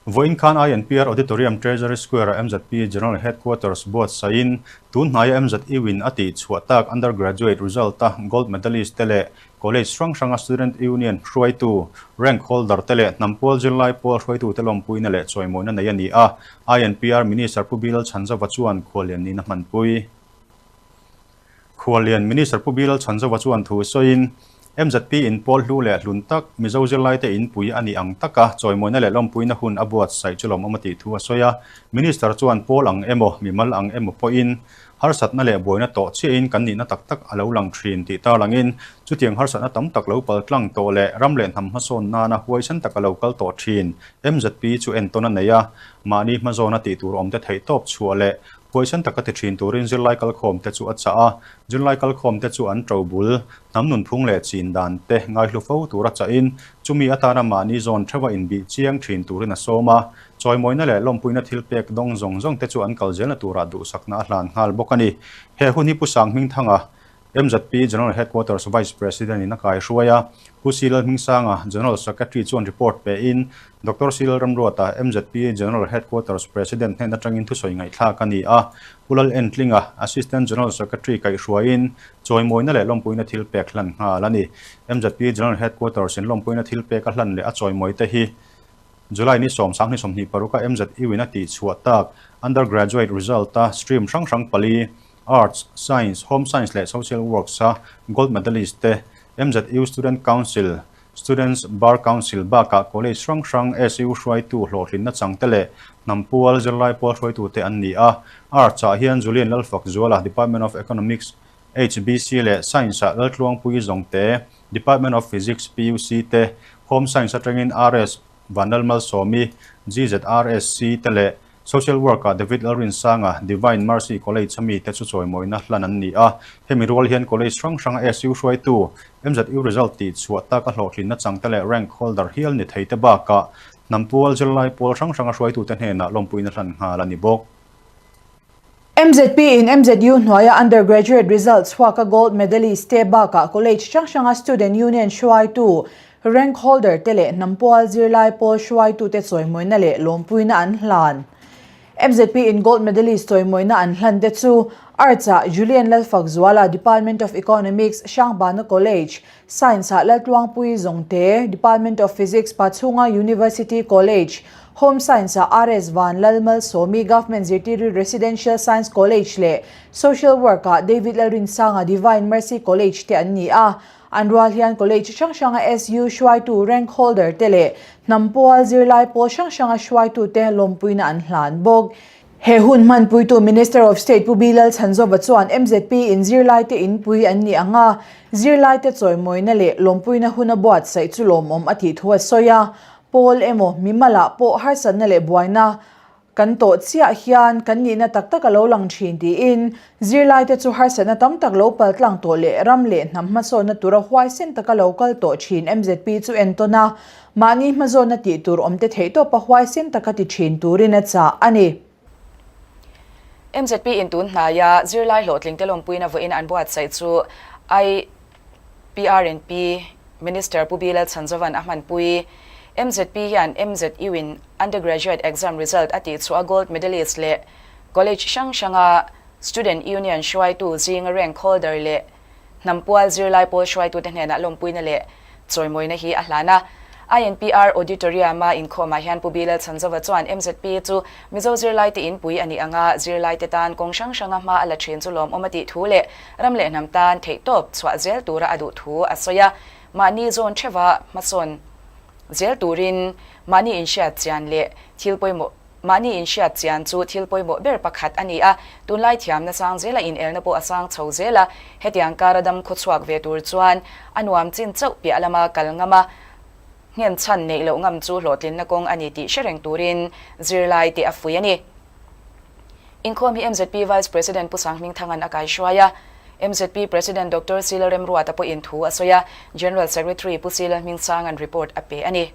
Vawiin khan INPR Auditorium Treasury Square-a MZP General Headquarters buatsaihin tun hnaia MZU-in a tih chhuah tak undergraduate result-a gold medalist te leh college hrang hranga student union hruaitu, rank holder te leh hnam pual zirlai pawl hruaitute lawmpuina leh chawimawina nei a ni a, INPR Minister Pu Bilal Chhanzova chuan khuallian niin a hmanpui. Khuallian Minister Pu Bilal Chhanzova chuan thu sawiin, MZP in pawl hlu leh hlun tak, Mizo zirlaite inpui a nih ang taka chawimawina leh lawmpuina hun a buatsaih chu lawmawm a tih thu a sawi a. Minister chuan pawl ang emaw, mimal ang emaw pawhin harsatna leh buaina tawh chiahin kan nihna tak tak a lo lang thin tih tarlangin, chutiang harsatna tam tak lo pal tlang tawh leh ram leh hnam hmasawn nana huaisen taka lo kal tawh thin MZP chu entawn a nei a, mahni hmazawna tih tur awmte theihtawp chhuah leh Huaisen taka ti thin turin zirlai kalkhawmte chu a chah a, zirlai kalkhawmte chu an to bul, hnam nunphung leh chin dan te ngaihlu fo tura chahin, chumi atana mahni zawn theuha inbih chiang thin turin a sawm a. Chawimawina leh lawmpuina thil pek dawng zawng zawng te chu an kal zelna turah duhsakna a hlan nghal bawk a ni. He hun hi Pu Sanghmingthanga, MZP General Headquarters Vice President in a kai hruai a, Pu C Lalhmingsanga, General Secretary chuan report pe in, Doctor C Lalramruata, MZP General Headquarters President hnen atangin thusawi ngaihthlak a ni a, Pu Lal Entlinga, Assistant General Secretary kaihhruaiin chawimawina leh lawmpuina thil pek hlan nghal a ni. MZP General Headquarters in lawmpuina thil pek a hlan leh a chawimawite hi July ni 10 2026 a MZU in a tihchhuah tak Undergraduate result a stream hrang hrang pali Arts, Science, Home Science leh Social Works-a Gold Medalist te, MZU Student Council, Students Bar Council bakah College hrang hrang SU hruaitu hlawhtlinna changte leh hnam pual zirlai pual hruaitute an ni a. Arts-ah hian Julian Lalfakzuala, Department of Economics, HBC leh Science-ah Laltluangpui Zawngte, Department of Physics, PUC te, Home Science atangin RS Vanlalmalsawmi, GZRSC te leh Social Work-ah David Lalrinsanga, Divine Mercy College a mite chu chawimawina hlan an ni a. Hemi rual hian college hrang hranga SU hruaitu, MZU result tih chhuah taka hlawhtlinna changte leh rank holder hial ni thei te bakah hnam pual zirlai pawl hrang hranga hruaitute hnenah lawmpuina hlan nghal a ni bawk. MZP in MZU hnuaia undergraduate result chhuaka gold medalist te bakah college hrang hranga student union hruaitu, rank holder te leh hnam pual zirlai pawl hruaitute chawimawina leh lawmpuina an hlan. MZP in gold medalist chawimawina an hlan te chu Arts-ah Julian Lalfakzuala, Department of Economics, Hrangbana College, Science-ah Laltluangpui Zawngte, Department of Physics, Pachhunga University College, Home Science-ah RS Van Lalmalsawmi, Government Zirtirui Residential Science College leh Social Work-ah David Lalrinsanga, Divine Mercy College te an ni a. An rual hian college hrang hranga SU hruaitu rank holder te leh hnam pual zirlai pawl hrang hranga hruaitute lawmpuina an hlan bawk. He hun hmanpuitu Minister of State Pu Bilal Chhanzova chuan MZP in zirlaite inpui an nih ang a, zirlaite chawimawina leh lawmpuina hun a buatsaih chu lawmawm a tih thu a sawi a. Pawl emaw, mimalah pawh harsatna leh buaina kan tawh chiah hian kan nihna tak tak a lo lang thin tiin, zirlaite chu harsatna tam tak lo paltlang tawh leh ram leh hnam hmasawnna tura huaisen taka lo kal tawh thin MZP chu entawn a, mahni hmazawnna tih tur awmte theihtawpa huaisen taka ti thin turin a chah a ni. MZP in tun hnaia zirlai hlawhtlingte lawmpuina vawiin an buatsaih chu IPRNP Minister Pu Bilal Chhanzovan a hmanpui. MZP hian MZU in Undergraduate Exam Result a tihchhuah Gold Medalist leh College hrang hranga Student Union hruaitu zinga rank holder leh hnam pual zirlai pawl hruaitute hnenah lawmpuina leh chawimawina hi a hlan a. INPR Auditorium-a inkhawmah hian Pu Bilal Chhanzova chuan MZP chu Mizo zirlaite inpui a nih anga zirlaite tan kawng hrang hranga hma a la thin chu lawmawm a tih thu leh ram leh hnam tan theihtawp chhuah zel tura a duh thu a sawi a. Mahni zawn theuha hmasawn zel turin mahni inhriat chian leh thil pawimawh Mahni inhriat chian chu thil pawimawh ber pakhat a ni a, tunlai thiamna sang zela inelna pawh a sang chho zel a, hetiang kara dam khawchhuak ve tur chuan a nuam chin chauh piah lama kal ngam a, nghen chhan neih loh ngam chu hlawhtlinna kawng a ni tih hre reng turin zirlai te a fuih a ni. Inkhawm hi MZP Vice President Pu Sanghmingthanga'n a kaihruai a, MZP President Doctor Sila Remruata pawhin thu a sawi a, General Secretary Pu Sila Hmingsanga'n report a pe a ni.